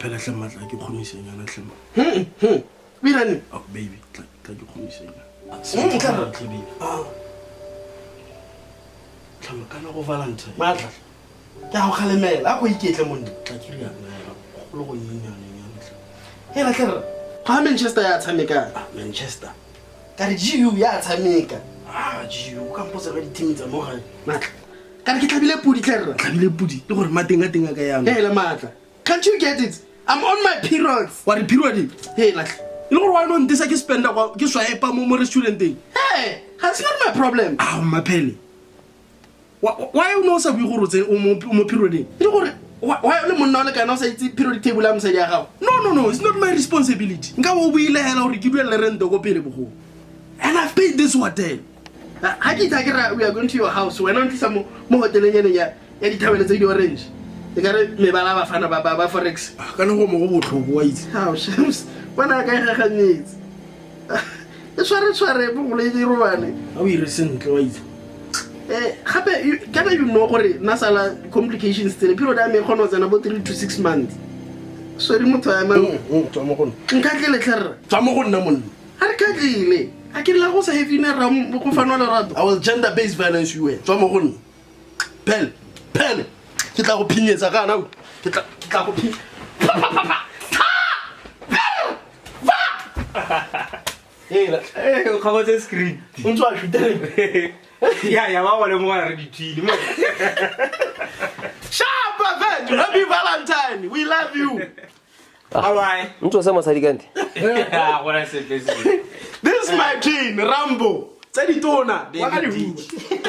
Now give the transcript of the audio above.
Phela hle matla ke kgomisenyana hle. Birane. Oh, baby, tla tla ke kgomisenyana. Tla re. Tle baby. Tlhama kana go Valentine. Matla. Ke a go kgalemela, a go iketle monna. Tla ke riana go le go nyenyane nyana tle. Hela tle rra. Ga Manchester ya tshameka. Ah, Manchester. Ka re GU ya tshameka. Ah, GU ka mpotsa ka di-team tsa mo gae. Matla. Ka re ke tlhabile pudi tle rra. Tlhabile pudi le gore mateng a teng a ka yang. Hela matla. Can't you get it? I'm on my periods. Wa re period? Hela tle. E le gore wa no ntesa ke spenda kwa ke swipe mo mo restauranteng. Hey, that's not my problem. Ah, maphele. Why o ne o sa bue gore o tse- o mo o mo periodeng? E le gore why o le monna o le kana o sa itse periodic table ya mosadi ya gago? No, no, no, it's not my responsibility. Nka bo o buile hela gore ke duelele rente ko pele bogolo. And I've paid this hotel. Ha ke itha ke ra we are going to your house. Wena o ntlisa mo mo hoteleng ene ya ya dithabele tse di orange. E ka re mebala ba bafana ba ba ba forex. Ah, Kana go mo go botlhoko wa itse. How shams. Bona ka e gaganyetse. E tshware tshware bogolo e di robale. A o ire sentle wa itse. Eh, gape kana you know gore nna sala complications tsele period ya me e kgona go tsena bo 3 to 6 months. Sorry motho ya me. Tswa mo go nna. Nkatlele tlhe rra. Tswa mo go nna monna. Ga re katlile. A ke la go sa hefine ra go fanwa lerato. I will gender based violence you. Tswa mo go nna. Phele, phele. Ke tla go phinyetsa kana. Ke tla ke tla go phi. Pa pa pa pa. Tha! Fa! Hela. Eh, o kgabotse script. O ntse wa shutela. Ya ya ba go lemoga re dithile. Mo. Sharp, Avenge. Happy Valentine. We love you. Bye bye. Ntse o se mosadi kante. Ya gona sepe se. This is my twin, Rambo. Tse di tona. Wa ka Baby dihuba.